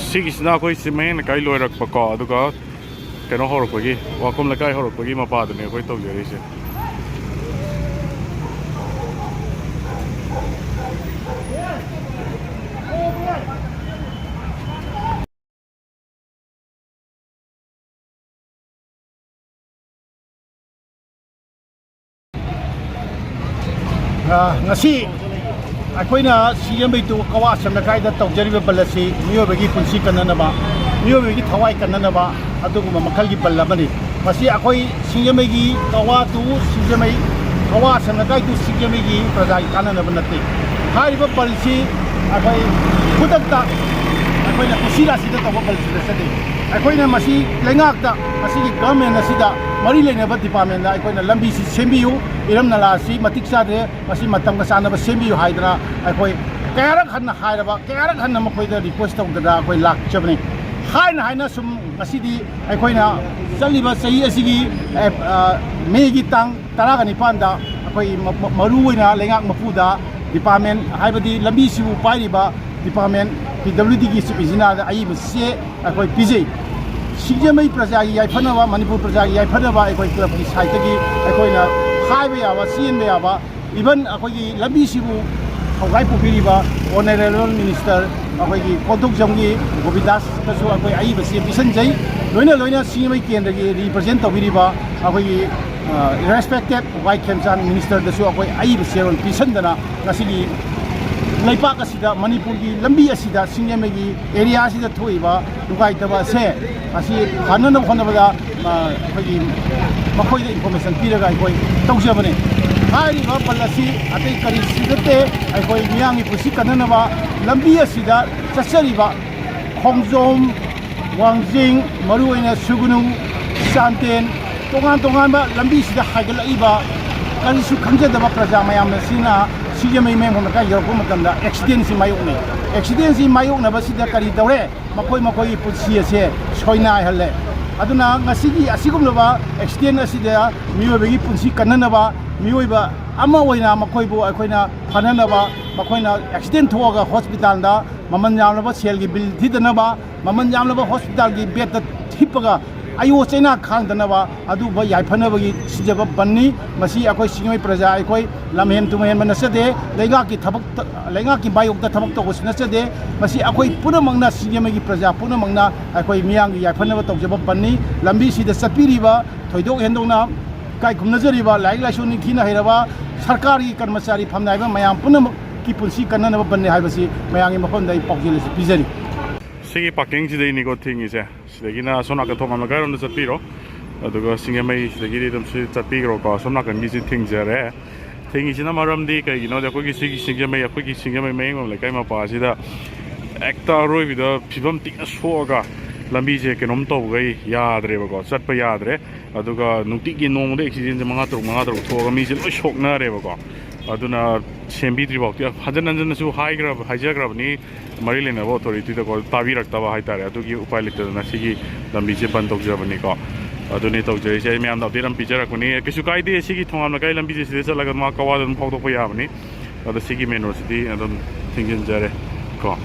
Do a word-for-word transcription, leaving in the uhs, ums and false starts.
ꯁꯤꯒꯤꯁꯤꯅ ꯑꯩꯈꯣꯏ ꯁꯤ ꯃꯌꯦꯡ ꯂꯩꯀꯥꯏ ꯂꯣꯏꯔꯛꯄꯀꯣ, ꯑꯗꯨꯒ ꯀꯩꯅꯣ ꯍꯧꯔꯛꯄꯒꯤ, ꯋꯥꯀꯨꯝ ꯂꯩꯀꯥꯏ ꯍꯧꯔꯛꯄꯒꯤ ꯃꯄꯥꯗꯨꯅꯦ ꯑꯩꯈꯣꯏ ꯇꯧꯖꯔꯤꯁꯦ꯫ ꯑ, ꯉꯁꯤ ꯑꯩꯈꯣꯏꯅ ꯁꯤꯡꯖꯃꯩ ꯇꯨ ꯀꯋꯥ ꯑꯁꯥꯝ ꯂꯩꯀꯥꯏꯗ ꯇꯧꯖꯔꯤꯕ ꯕꯟ ꯑꯁꯤ ꯃꯤꯑꯣꯏꯕꯒꯤ ꯄꯨꯟꯁꯤ ꯀꯟꯅꯅꯕ, ꯃꯤꯑꯣꯏꯕꯒꯤ ꯊꯋꯥꯏ ꯀꯟꯅꯅꯕ ꯑꯗꯨꯒꯨꯝꯕ ꯃꯈꯜꯒꯤ ꯕꯟ ꯑꯃꯅꯤ꯫ ꯃꯁꯤ ꯑꯩꯈꯣꯏ ꯁꯤꯡꯖꯃꯩꯒꯤ ꯀꯋꯥ ꯇꯨ ꯁꯤꯡꯖꯃꯩ, ꯀꯋꯥ ꯑꯁꯥꯝ ꯂꯩꯀꯥꯏ ꯇꯨ ꯁꯤꯡꯖꯃꯩꯒꯤ ꯄ꯭ꯔꯖꯥꯒꯤ ꯀꯥꯟꯅꯅꯕ ꯅꯠꯇꯦ꯫ ꯍꯥꯏꯔꯤꯕ ꯕꯟꯁꯤ ꯑꯩꯈꯣꯏ ꯈꯨꯗꯛꯇ ꯑꯩꯈꯣꯏꯅ ꯀꯨꯁꯤꯔꯥꯁꯤꯗ ꯇꯧꯕ ꯕꯟꯁꯤ ꯅꯠꯆꯗꯦ꯫ ꯑꯩꯈꯣꯏꯅ ꯃꯁꯤ ꯂꯩꯉꯥꯛꯇ, ꯃꯁꯤꯒꯤ ꯒꯚꯔꯟꯃꯦꯟ ꯑꯁꯤꯗ ꯃꯔꯤ ꯂꯩꯅꯕ ꯗꯤꯄꯥꯔꯠꯃꯦꯟꯗ ꯑꯩꯈꯣꯏꯅ ꯂꯝꯕꯤꯁꯤ ꯁꯦꯝꯕꯤꯌꯨ, ꯏꯔꯝ ꯅꯂꯥ ꯑꯁꯤ ꯃꯇꯤꯛ ꯆꯥꯗ꯭ꯔꯦ, ꯃꯁꯤ ꯃꯇꯝꯒ ꯆꯥꯟꯅꯕ ꯁꯦꯝꯕꯤꯌꯨ ꯍꯥꯏꯗꯅ ꯑꯩꯈꯣꯏ ꯀꯌꯥꯔꯛ ꯍꯟꯅ ꯍꯥꯏꯔꯕ, ꯀꯌꯥꯔꯛ ꯍꯟꯅ ꯃꯈꯣꯏꯗ ꯔꯤꯀ꯭ꯋꯦꯁ ꯇꯧꯗꯅ ꯑꯩꯈꯣꯏ ꯂꯥꯛꯆꯕꯅꯤ꯫ ꯍꯥꯏꯅ ꯍꯥꯏꯅ ꯁꯨꯝ ꯉꯁꯤꯗꯤ ꯑꯩꯈꯣꯏꯅ ꯆꯠꯂꯤꯕ ꯆꯍꯤ ꯑꯁꯤꯒꯤ, ꯑꯦ, ꯑ, ꯃꯦꯒꯤ ꯇꯥꯡ ꯇꯔꯥꯒ ꯅꯤꯄꯥꯟꯗ ꯑꯩꯈꯣꯏ ꯃ-, ꯃ-, ꯃꯔꯨꯑꯣꯏꯅ ꯂꯩꯉꯥꯛ ꯃꯄꯨꯗ ꯗꯤꯄꯥꯔꯠꯃꯦꯟ, ꯍꯥꯏꯕꯗꯤ ꯂꯝꯕꯤꯁꯤꯕꯨ ꯄꯥꯏꯔꯤꯕ ꯗꯤꯄꯥꯔꯠꯃꯦꯟ, ꯄꯤ ꯗꯕ꯭ꯂꯤꯎ ꯗꯤꯒꯤ ꯆꯤꯐ ꯏꯟꯖꯤꯅꯤꯌꯥꯔꯗ ꯑꯏꯕ ꯆꯦ ꯑꯩꯈꯣꯏ ꯄꯤꯖꯩ꯫ ꯁꯤꯡꯖꯃꯩ ꯄ꯭ꯔꯖꯥꯒꯤ ꯌꯥꯏꯐꯅꯕ, ꯃꯅꯤꯄꯨꯔ ꯄ꯭ꯔꯖꯥꯒꯤ ꯌꯥꯏꯐꯅꯕ ꯑꯩꯈꯣꯏ ꯀ꯭ꯂꯕꯀꯤ ꯁꯥꯏꯠꯇꯒꯤ ꯑꯩꯈꯣꯏꯅ ꯍꯥꯏꯕ ꯌꯥꯕ, ꯆꯦꯟꯕ ꯌꯥꯕ, ꯏꯚꯟ ꯑꯩꯈꯣꯏꯒꯤ ꯂꯝꯕꯤꯁꯤꯕꯨ ꯊꯧꯒꯥꯏ ꯄꯨꯕꯤꯔꯤꯕ ꯑꯣꯅꯔꯦꯕꯜ ꯃꯤꯅꯤꯁꯇꯔ ꯑꯩꯈꯣꯏꯒꯤ ꯀꯣꯟꯊꯧꯖꯝꯒꯤ ꯒꯣꯕꯤꯟꯗꯥꯁꯇꯁꯨ ꯑꯩꯈꯣꯏ ꯑꯏꯕ ꯆꯦ ꯄꯤꯁꯟꯖꯩ꯫ ꯂꯣꯏꯅ ꯂꯣꯏꯅ ꯁꯤꯡꯖꯃꯩ ꯀꯦꯟꯗ꯭ꯔꯒꯤ ꯔꯤꯄ꯭ꯔꯖꯦꯟ ꯇꯧꯕꯤꯔꯤꯕ ꯑꯩꯈꯣꯏꯒꯤ, ꯑ, ꯔꯦꯁꯄꯦꯛꯇꯦꯠ ꯋꯥꯏ ꯈꯦꯝꯆꯥꯟ ꯃꯤꯅꯤꯁꯇꯔꯗꯁꯨ ꯑꯩꯈꯣꯏ ꯑꯏꯕ ꯆꯦꯔꯣꯜ ꯄꯤꯁꯟꯗꯅ ꯉꯁꯤꯒꯤ ꯂꯩꯄꯥꯛ ꯑꯁꯤꯗ, ꯃꯅꯤꯄꯨꯔꯒꯤ ꯂꯝꯕꯤ ꯑꯁꯤꯗ, ꯁꯤꯡꯖꯃꯩꯒꯤ ꯑꯦꯔꯤꯌꯥ ꯑꯁꯤꯗ ꯊꯣꯛꯏꯕ ꯅꯨꯡꯉꯥꯏꯇꯕ ꯑꯁꯦ, ꯑꯁꯤ ꯐꯅꯅꯕ ꯍꯣꯠꯅꯕꯗ, ꯑ, ꯑꯩꯈꯣꯏꯒꯤ ꯃꯈꯣꯏꯗ ꯏꯟꯐꯣꯔꯃꯦꯁꯟ ꯄꯤꯔꯒ ꯑꯩꯈꯣꯏ ꯇꯧꯖꯕꯅꯤ꯫ ꯍꯥꯏꯔꯤꯕ ꯕꯟ ꯑꯁꯤ ꯑꯇꯩ ꯀꯔꯤꯁꯨ ꯅꯠꯇꯦ, ꯑꯩꯈꯣꯏ ꯃꯤꯌꯥꯝꯒꯤ ꯄꯨꯟꯁꯤ ꯀꯟꯅꯅꯕ ꯂꯝꯕꯤ ꯑꯁꯤꯗ ꯆꯠꯆꯔꯤꯕ ꯈꯣꯡꯖꯣꯝ, ꯋꯥꯡꯖꯤꯡ, ꯃꯔꯨꯑꯣꯏꯅ ꯁꯨꯒꯨꯅꯨ, ꯆꯥꯟꯗꯦꯜ, ꯇꯣꯉꯥꯟ ꯇꯣꯉꯥꯟꯕ ꯂꯝꯕꯤꯁꯤꯗ ꯍꯥꯏꯒꯠꯂꯛꯏꯕ ꯀꯔꯤꯁꯨ ꯈꯪꯖꯗꯕ ꯄ꯭ꯔꯖꯥ ꯃꯌꯥꯝ ꯑꯁꯤꯅ ꯁꯤꯡꯖꯃꯩ ꯃꯦꯝ ꯍꯣꯝ ꯂꯩꯀꯥꯏ ꯌꯧꯔꯛꯄ ꯃꯇꯝꯗ ꯑꯦꯛꯁꯤꯗꯦꯟꯁꯤ ꯃꯥꯌꯣꯛꯅꯩ꯫ ꯑꯦꯛꯁꯤꯗꯦꯟꯁꯤ ꯃꯥꯌꯣꯛꯅꯕꯁꯤꯗ ꯀꯔꯤ ꯇꯧꯔꯦ? ꯃꯈꯣꯏ ꯃꯈꯣꯏꯒꯤ ꯄꯨꯟꯁꯤ ꯑꯁꯦ ꯁꯣꯏꯅꯥꯏꯍꯜꯂꯦ꯫ ꯑꯗꯨꯅ ꯉꯁꯤꯒꯤ ꯑꯁꯤꯒꯨꯝꯂꯕ ꯑꯦꯛꯁꯤꯗꯦꯟ ꯑꯁꯤꯗ ꯃꯤꯑꯣꯏꯕꯒꯤ ꯄꯨꯟꯁꯤ ꯀꯟꯅꯅꯕ, ꯃꯤꯑꯣꯏꯕ ꯑꯃ ꯑꯣꯏꯅ ꯃꯈꯣꯏꯕꯨ ꯑꯩꯈꯣꯏꯅ ꯐꯅꯅꯕ, ꯃꯈꯣꯏꯅ ꯑꯦꯛꯁꯤꯗꯦꯟ ꯊꯣꯛꯑꯒ ꯍꯣꯁꯄꯤꯇꯥꯜꯗ ꯃꯃꯜ ꯌꯥꯝꯂꯕ ꯁꯦꯜꯒꯤ ꯕꯤꯜ ꯊꯤꯗꯅꯕ, ꯃꯃꯜ ꯌꯥꯝꯂꯕ ꯍꯣꯁꯄꯤꯇꯥꯜꯒꯤ ꯕꯦꯗꯇ ꯍꯤꯞꯄꯒ ꯑꯌꯣ ꯆꯩꯅꯥ ꯈꯥꯡꯗꯅꯕ ꯑꯗꯨꯒꯨꯝꯕ ꯌꯥꯏꯐꯅꯕꯒꯤ ꯁꯤꯟꯖꯕ ꯕꯟꯅꯤ꯫ ꯃꯁꯤ ꯑꯩꯈꯣꯏ ꯁꯤꯡꯖꯃꯩ ꯄ꯭ꯔꯖꯥ, ꯑꯩꯈꯣꯏ ꯂꯝꯍꯦꯟ ꯇꯨꯝꯍꯦꯟꯕ ꯅꯠꯆꯗꯦ, ꯂꯩꯉꯥꯛꯀꯤ ꯊꯕꯛꯇ, ꯂꯩꯉꯥꯛꯀꯤ ꯃꯥꯌꯣꯛꯇ ꯊꯕꯛ ꯇꯧꯕꯁꯨ ꯅꯠꯆꯗꯦ꯫ ꯃꯁꯤ ꯑꯩꯈꯣꯏ ꯄꯨꯝꯅꯃꯛꯅ, ꯁꯤꯡꯖꯃꯩꯒꯤ ꯄ꯭ꯔꯖꯥ ꯄꯨꯝꯅꯃꯛꯅ ꯑꯩꯈꯣꯏ ꯃꯤꯌꯥꯝꯒꯤ ꯌꯥꯏꯐꯅꯕ ꯇꯧꯖꯕ ꯕꯟꯅꯤ꯫ ꯂꯝꯕꯤꯁꯤꯗ ꯆꯠꯄꯤꯔꯤꯕ, ꯊꯣꯏꯗꯣꯛ ꯍꯦꯟꯗꯣꯛꯅ ꯏꯀꯥꯏ ꯈꯨꯝꯅꯖꯔꯤꯕ, ꯂꯥꯏꯔꯤꯛ ꯂꯥꯏꯁꯨ ꯅꯤꯡꯊꯤꯅ ꯍꯩꯔꯕ, ꯁꯔꯀꯥꯔꯒꯤ ꯀꯔꯃꯆꯥꯔꯤ ꯐꯝꯅꯥꯏꯕ ꯃꯌꯥꯝ ꯄꯨꯝꯅꯃꯛꯀꯤ ꯄꯨꯟꯁꯤ ꯀꯟꯅꯅꯕ ꯕꯟꯅꯤ ꯍꯥꯏꯕꯁꯤ ꯃꯌꯥꯝꯒꯤ ꯃꯐꯝꯗ ꯑꯩ ꯄꯥꯎꯖꯦꯜ ꯑꯁꯤ ꯄꯤꯖꯔꯤ꯫ ꯁꯤꯒꯤ ꯄꯥꯔꯀꯤꯡꯁꯤꯗꯩꯅꯤꯀꯣ ꯊꯤꯡꯉꯤꯁꯦ꯫ ꯁꯤꯗꯒꯤꯅ ꯑꯁꯣꯝ ꯅꯥꯀꯟ ꯊꯣꯡ ꯂꯩꯀꯥꯏꯔꯣꯝꯗ ꯆꯠꯄꯤꯔꯣ, ꯑꯗꯨꯒ ꯁꯤꯡꯖꯃꯩ ꯁꯤꯗꯒꯤꯗꯤ ꯑꯗꯨꯝ ꯁꯤ ꯆꯠꯄꯤꯈ꯭ꯔꯣꯀꯣ꯫ ꯑꯁꯣꯝ ꯅꯥꯀꯟꯒꯤꯁꯤ ꯊꯤꯡꯖꯔꯦ꯫ ꯊꯤꯡꯉꯤꯁꯤꯅ ꯃꯔꯝꯗꯤ ꯀꯩꯒꯤꯅꯣꯗꯤ, ꯑꯩꯈꯣꯏꯒꯤ ꯁꯤꯒꯤ ꯁꯤꯡꯖꯃꯩ, ꯑꯩꯈꯣꯏꯒꯤ ꯁꯤꯡꯖꯃꯩ ꯃꯌꯥꯡꯂꯝ ꯂꯩꯀꯥꯏ ꯃꯄꯥꯁꯤꯗ ꯍꯦꯛꯇ ꯑꯔꯣꯏꯕꯤꯗ ꯐꯤꯕꯝ ꯇꯤꯛꯅ ꯁꯣꯛꯑꯒ ꯂꯝꯕꯤꯁꯦ ꯀꯩꯅꯣꯝ ꯇꯧꯕꯈꯩ ꯌꯥꯗ꯭ꯔꯦꯕꯀꯣ, ꯆꯠꯄ ꯌꯥꯗ꯭ꯔꯦ꯫ ꯑꯗꯨꯒ ꯅꯨꯡꯇꯤꯒꯤ ꯅꯣꯡꯃꯗ ꯑꯦꯛꯁꯤꯗꯦꯟꯁꯦ ꯃꯉꯥ ꯇꯔꯨꯛ, ꯃꯉꯥ ꯇꯔꯨꯛ ꯊꯣꯛꯑꯒ ꯃꯤꯁꯦ ꯂꯣꯏ ꯁꯣꯛꯅꯔꯦꯕꯀꯣ꯫ ꯑꯗꯨꯅ ꯁꯦꯝꯕꯤꯗ꯭ꯔꯤ ꯐꯥꯎꯗꯤ, ꯍꯟꯖꯟ ꯍꯟꯖꯟꯅꯁꯨ ꯍꯥꯏꯈ꯭ꯔꯕ, ꯍꯥꯏꯖꯈ꯭ꯔꯕꯅꯤ, ꯃꯔꯤ ꯂꯩꯅꯕ ꯑꯣꯊꯣꯔꯤꯇꯤꯗꯀꯣ, ꯇꯥꯕꯤꯔꯛꯇꯕ ꯍꯥꯏꯇꯥꯔꯦ꯫ ꯑꯗꯨꯒꯤ ꯎꯄꯥꯏ ꯂꯩꯇꯗꯅ ꯁꯤꯒꯤ ꯂꯝꯕꯤꯁꯦ ꯕꯟ ꯇꯧꯖꯕꯅꯤꯀꯣ꯫ ꯑꯗꯨꯅꯤ ꯇꯧꯖꯔꯤꯁꯦ꯫ ꯑꯩ ꯃꯌꯥꯝꯗ ꯑꯞꯗꯦꯠ ꯑꯃ ꯄꯤꯖꯔꯛꯄꯅꯤ꯫ ꯀꯩꯁꯨ ꯀꯥꯏꯗꯦ, ꯁꯤꯒꯤ ꯊꯣꯡꯒꯥꯝ ꯂꯩꯀꯥꯏ ꯂꯝꯕꯤꯁꯦ ꯁꯤꯗ ꯆꯠꯂꯒ ꯑꯗꯨꯝ ꯑꯥ ꯀꯋꯥꯗ ꯑꯗꯨꯝ ꯐꯥꯎꯗꯣꯛꯄ ꯌꯥꯕꯅꯤ꯫ ꯑꯗꯣ ꯁꯤꯒꯤ ꯃꯦꯟ ꯔꯣꯗꯁꯤꯗꯤ ꯑꯗꯨꯝ ꯊꯤꯡꯖꯤꯟꯖꯔꯦ ꯀꯣ꯫